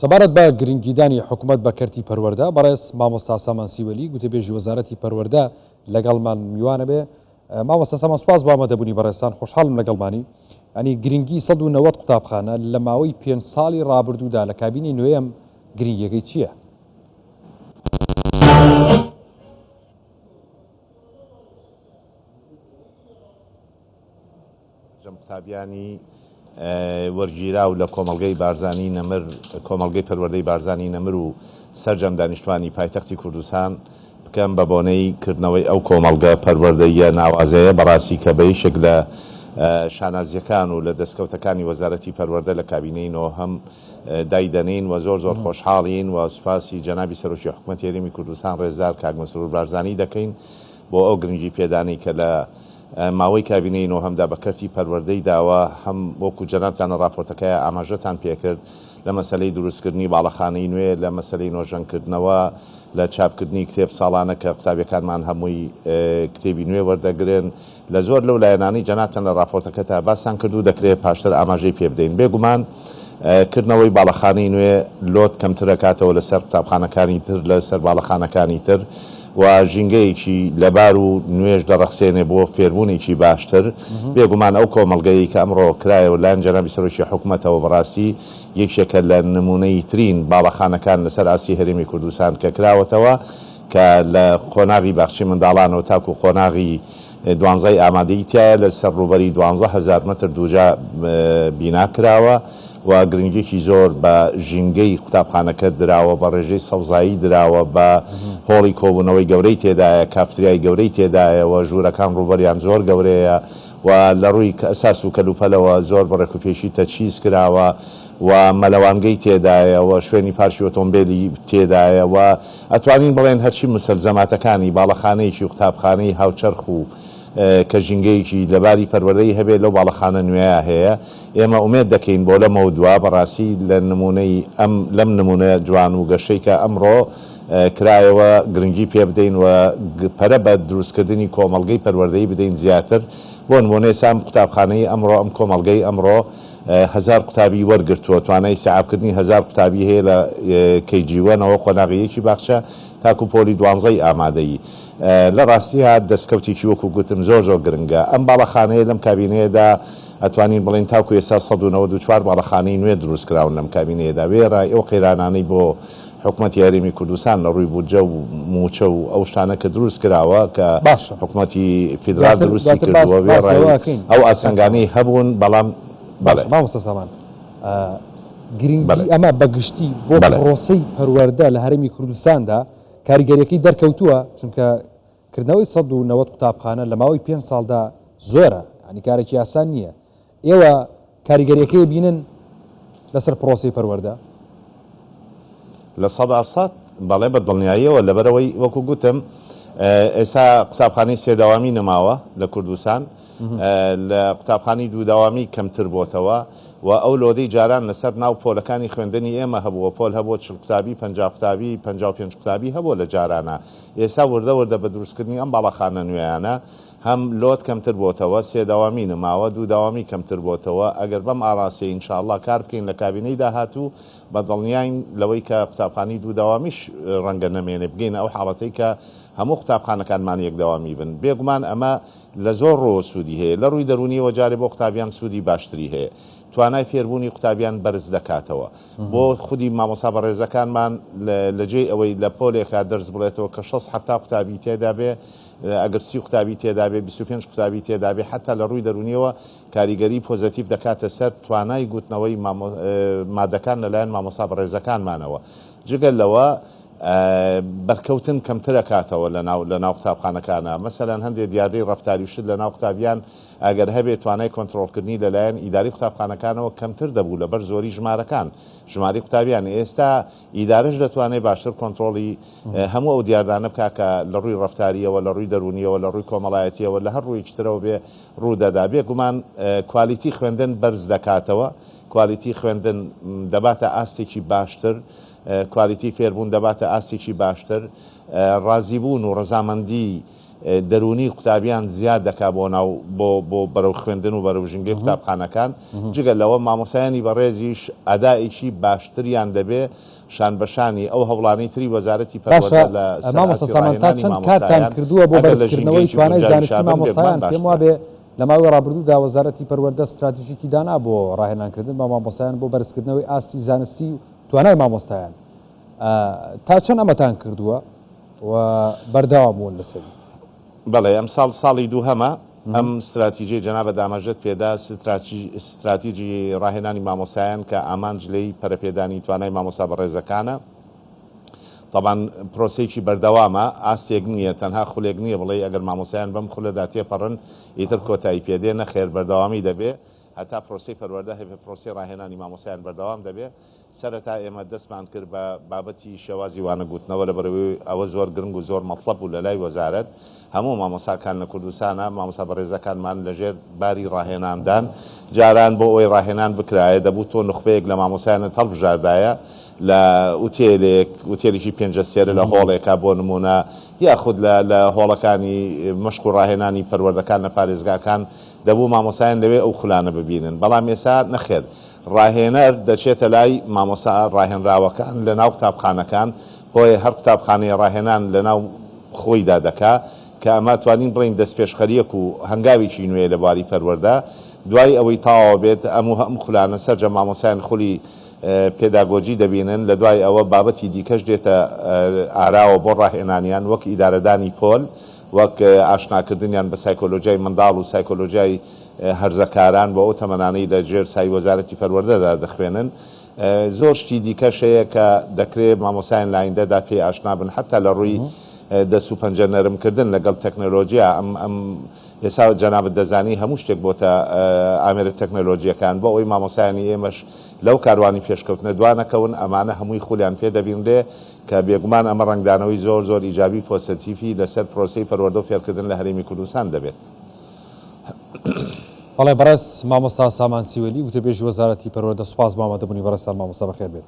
سەبارەت بە گرنگیدانی حکومەت بە کەرتی پەروەردە، بەڕێز مامۆستا سامان سیوەلی، گوتەبێژی وەزارەتی پەروەردە لەگەڵمان میوانە بێ. مامۆستا سامان سوپاس بۆ ئامادەبوونی بەڕێزتان، خۆشحاڵم لەگەڵمانی. یانی گرنگی 190 قوتابخانە لە ماوەی پێنج ساڵی ڕابردوودا لە کابینەی نۆیەم گرنگیەکەی چییە؟ سەرجەم قوتابیانی وەرگیراو لە کۆمەڵگەی بارزانی نەمر، کۆمەڵگەی پەروەردەی بارزانی نەمر و سەرجەم دانیشتوانی پایتەختی کوردستان بکەم بە بۆنەی کردنەوەی ئەو کۆمەڵگە پەروەردەییە ناوازەیە بەڕاستی کە بە یەکێک لە شانازییەکان و لە دەستکەوتەکانی وەزارەتی پەروەردە لە کابینەی نۆهەم دایدەنێین و زۆر زۆر خۆشحاڵین و سوپاسی جەنابی سەرۆکی حکومەتی هەرێمی کوردستان ڕێزدار کاک مەسرور بارزانی دەکەین بۆ ئەو گرنگی پێدانەی کە لە ماوەی کابینەی نۆهەمدا بە کەرتی پەروەردەی داوە، هەم وەکو جەنابتان لە ڕاپۆرتەکەیا ئاماژەتان پێکرد لە مەسەلەی دروستکردنی باڵەخانەی نوێ، لە مەسەلەی نۆژەنکردنەوە، لە چاپکردنی کتێب ساڵانە کە قوتابیەکانمان هەمووی کتێبی نوێ وەردەگرن، لە زۆر لەو لایەنانەی جەنابتان لە ڕاپۆرتەکەتا باستان کرد و دەکرێ پاشتر ئاماژەی پێ بدەین. بێگومان کردنەوەی باڵەخانەی نوێ load کەمتر ئەکاتەوە لەسەر قوتابخانەکانی تر، لەسەر باڵەخانەکانی تر و ژینگەیەکی لەبار و نوێش دەڕەخسێنێ بۆ فێربوونێکی باشتر. بێگومان ئەو کۆمەڵگەیەی کە ئەمڕۆ کرایەوە لایەن جەنابی سەرۆکی حکومەتەوە بەڕاستی یەکێکە لە نموونەییترین باڵەخانەکان لەسەر ئاستی هەرێمی کوردستان کە کراوەتەوە کە لە قۆناغی باخچەی منداڵانەوە تاکوو قۆناغی دوانزەی ئامادەیی تیایە لە سەر ڕووبەری 12,000 مەتر دووجا بینا کراوە و گرنگیەکی زۆر بە ژینگەی قوتابخانەکە دراوە، بە ڕێژەی سەوزایی دراوە، بە هۆڵی کۆبوونەوەی گەورەی تێدایە، کافتریای گەورەی تێدایە و ژوورەکان ڕووبەریان زۆر گەورەیە و لە ڕووی ئەساس و کەلوپەلەوە زۆر بە ڕێکوپێکی تەجهیز کراوە و مەلەوانگەی تێدایە و شوێنی پارکی ئۆتۆمبێلی تێدایە و ئەتوانین بڵێین هەرچی موستەلزەماتەکانی باڵەخانەیەکی قوتابخانەی هاوچەرخ و کە ژینگەیەکی لەباری پەروەردەیی هەبێت لەو باڵەخانە نوێیە هەیە. ئێمە ئومێد دەکەین بۆ لەمەودوا بەڕاستی لە نموونەی ئەم لەم نموونە جوان و گەشەی کە ئەمڕۆ کرایەوە گرنگی پێ بدەین و پەرە بە دروستکردنی کۆمەڵگەی پەروەردەیی بدەین زیاتر. بۆ نموونە ئێستا ئەم قوتابخانەی ئەمڕۆ ئەم کۆمەڵگەی ئەمڕۆ هەزار قوتابی وەرگرتووە، توانای ئیستیعابکردنی هەزار قوتابی هەیە لە KG one ەوە قۆناغی یەکی باخچە تاکو پۆلی دوانزەی ئامادەیی. لە ڕاستیا دەستکەوتێکی وەکو گوتم زۆر زۆر گرنگە. ئەم باڵەخانەیە لەم کابینەیەدا ئەتوانین بڵێین تاکو ئێستا 194 باڵەخانەی نوێ دروستکراون لەم کابینەیەدا وێڕای ئەو قەیرانانەی بۆ حکومەتی هەرێمی کوردستان لە ڕووی بودجە و مووچە و ئەو شتانە کە دروست کراوە کە باشە حکومەتی فیدرال دواتر دروستی دواتر باس کردووە باس وێڕای لەوە ئەکەین ئەو کاک سامان. ئاستەنگانەی هەبوون بەڵام باشە بەڵێ. مامۆستا سامان گرنگی بەڵێ. ئەمە بە گشتی بۆ بەڵێ. پڕۆسەی پەروەردە لە هەرێمی کوردستاندا کاریگەریەکەی دەرکەوتووە چونکە کردنەوەی 190 قوتابخانە لە ماوەی پێنج ساڵدا زۆرە یانی کارێکی ئاسان نییە ئێوە کاریگەریەکەی بینن لەسەر پرۆسەی پەروەردە؟ 100% بەڵێ بە دڵنیاییەوە لەبەرئەوەی وەکو گوتم ئێستا قوتابخانەی سێ دەوامی نەماوە لە کوردستان لە قوتابخانەی دوو دەوامی کەمتر بۆتەوە و ئەو load ەی جاران لەسەر ناو پۆلەکانی خوێندنی ئێمە هەبووە پۆل هەبووە 40 قوتابی 50 قوتابی 55 قوتابی هەبووە لە جارانە ئێستا وردە وردە بە دروستکردنی ئەم باڵەخانە نوێیانە هەم load کەمتر بۆتەوە، سێ دەوامی نەماوە، دوو دەوامی کەمتر بۆتەوە، ئەگەر بەم ئاڕاستەیە ان شاء اللە کار بکەین لە کابینەی داهاتوو، بە دڵنیاین لەوەی کە قوتابخانەی دوو دەوامیش ڕەنگە نەمێنێ، بگەینە ئەو حاڵەتەی کە هەموو قوتابخانەکانمان یەک دەوامی بن. بێگومان ئەمە لە زۆر ڕووەوە سوودی هەیە، لە ڕووی دەروونییەوە جارێ بۆ قوتابیان سوودی باشتری هەیە، توانای فێربوونی قوتابیان بەرز دەکاتەوە، بۆ خودی مامۆستا بەڕێزەکانمان لە جێی ئەوەی لە پۆلێکا دەرس بڵێتەوە کە شەست حەفتا قوتابی تێدا بێ، ئەگەر 30 قوتابی تێدابێ 25 قوتابی تێدابێ حەتا لە ڕووی دەروونیەوە کاریگەری positive دەکاتە سەر توانای گوتنەوەی مادەکان لەلایەن مامۆستا بەڕێزەکانمانەوە جگە لەوە بەرکەوتن کەمتر ئەکاتەوە لەناو لەناو قوتابخانەکانە مەسەلەن هەندێک دیاردەی ڕەفتاری و شت لەناو قوتابیان ئەگەر هەبێت توانای کۆنترۆڵکردنی لەلایەن ئیداری قوتابخانەکانەوە کەمتر دەبوو لەبەر زۆری ژمارەکان ژماری قوتابیان ئێستا ئیدارەش دەتوانێت باشتر کۆنترۆڵی هەموو ئەو دیاردانە بکا کە لە ڕووی ڕەفتارییەوە، لە ڕووی دەروونییەوە، لە ڕووی کۆمەڵایەتییەوە، لە هەر ڕوویەکی ترەوە بێ ڕوو دەدا. بێ گومان کوالیتی خوێندن بەرز دەکاتەوە، کوالیتی خوێندن دەباتە ئاستێکی باشتر، کوالیتی فێربوون دەباتە ئاستێکی باشتر، ڕازیبوون و ڕەزامەندی. دەروونی قوتابیان زیاد دەکا بۆ ناو بۆ بۆ بەرەو خوێندن و بەرەو ژینگەی قوتابخانەکان، جگە لەوە مامۆستایانی بەڕێزیش ئەدائێکی باشتریان دەبێ شانبەشانی ئەو هەوڵانەی تری وەزارەتی باشە پەروەردە لە سەر مامۆستا ئاستی سامان تا ڕاهێنانی چەند کارتان مامۆستایان کردووە بۆ ئەگەر لە بەرزکردنەوەی ژینگەیەکی توانای گونجاویشا زانستی بن بێگومان مامۆستایان پێم باشترە. وابێ لە ماوەی ڕابردوودا وەزارەتی پەروەردە ستراتیژیکی دانا بۆ ڕاهێنانکردن بە مامۆستایان بۆ بەرزکردنەوەی ئاستی زانستی و توانای مامۆستایان تا چەند ئەمەتان کردووە و بەردەوام بوون لەسەری؟ بەڵێ ئەمساڵ ساڵی دووهەمە ئەم ستراتیجەی جەنابت ئاماژەت پێدا ستراتیجی ڕاهێنانی مامۆستایان کە ئامانج لێی پەرەپێدانی توانای مامۆستا بەڕێزەکانە تەبعەن پرۆسەیەکی بەردەوامە ئاستێک نییە تەنها خولێک نییە بڵێی ئەگەر مامۆستایان بەم خولەدا تێپەڕن ئیتر کۆتایی پێدێ نەخێر بەردەوامی دەبێ هەتا پرۆسەی پەروەردە هەبێ پرۆسەی ڕاهێنانی مامۆستایان بەردەوام دەبێ سەرەتا ئێمە دەستمان کرد بە بابەتی شێوازی وانەگوتنەوە لەبەرئەوەی ئەوە زۆر گرنگ و زۆر مەتڵەب بوو لەلای وەزارەت، هەموو مامۆستاکان لە کوردستانا مامۆستا بەڕێزەکانمان لەژێر باری ڕاهێناندان، جاران بۆ ئەوەی ڕاهێنان بکرایە دەبوو تۆ نوخبەیەک لە مامۆستایانت هەڵبژاردایە لە ئوتێلێک، ئوتێلێکی پێنجەستێرە لە هۆڵێکا بۆ نموونە یاخود لە لە هۆڵەکانی مەشق و ڕاهێنانی پەروەردەکان لە پارێزگاکان دەبوو مامۆستایان لەوێ ئەو خولانە ببینن بەڵام ئێستا نەخێر ڕاهێنەر دەچێتە لای مامۆستا ڕاهێنراوەکان لە ناو قوتابخانەکان، بۆیە هەر قوتابخانەیە ڕاهێنان لە ناو خۆیدا دەکا، کە ئەمە توانین بڵێین دەستپێشخەرییەک و هەنگاوێکی نوێیە لە بواری پەروەردە. دوای ئەوەی تەواوە بێت ئەم و ئەم خولانە سەرجەم مامۆستایان خولی پێداگۆجی دەبینن، لە دوای ئەوە بابەتی دیکەش دێتە ئاراوە بۆ ڕاهێنانیان وەک ئیدارەدانی پۆل، وەک ئاشناکردنیان بە سایکۆلۆژیای منداڵ و سایکۆلۆژیای هەرزەکاران بۆ ئەو تەمەنانەی لە ژێر سای وەزارەتی پەروەردەدا دەخوێنن. زۆر شتی دیکەش هەیە کە دەکرێ مامۆستایان لە ئایندەدا پێی ئاشنا بن حەتا لە ڕووی دەست و پەنجە نەرم کردن لەگەڵ تەکنەلۆجیا ئەم ئەم ئێستا جەنابت دەزانی هەموو شتێک بۆتە ئامێرە تەکنەلۆجییەکان بۆ ئەوەی مامۆستایانی ئێمەش لەو کاروانی پێشکەوتنە دوا نەکەون ئەمانە هەمووی خولیان پێ دەبینرێ کە بێگومان ئەمە ڕەنگدانەوەی زۆر زۆر ئیجابی پۆسەتیفی لەسەر پرۆسەی پەروەردە و فێرکردن لە هەرێمی کوردستان دەبێت. بەڵێ بەڕێز مامۆستا سامان سیوەیلی وتەبێژی وەزارەتی پەروەردە سوپاس بۆ ئامادەبوونی بەڕێزتان مامۆستا بەخێر بێن.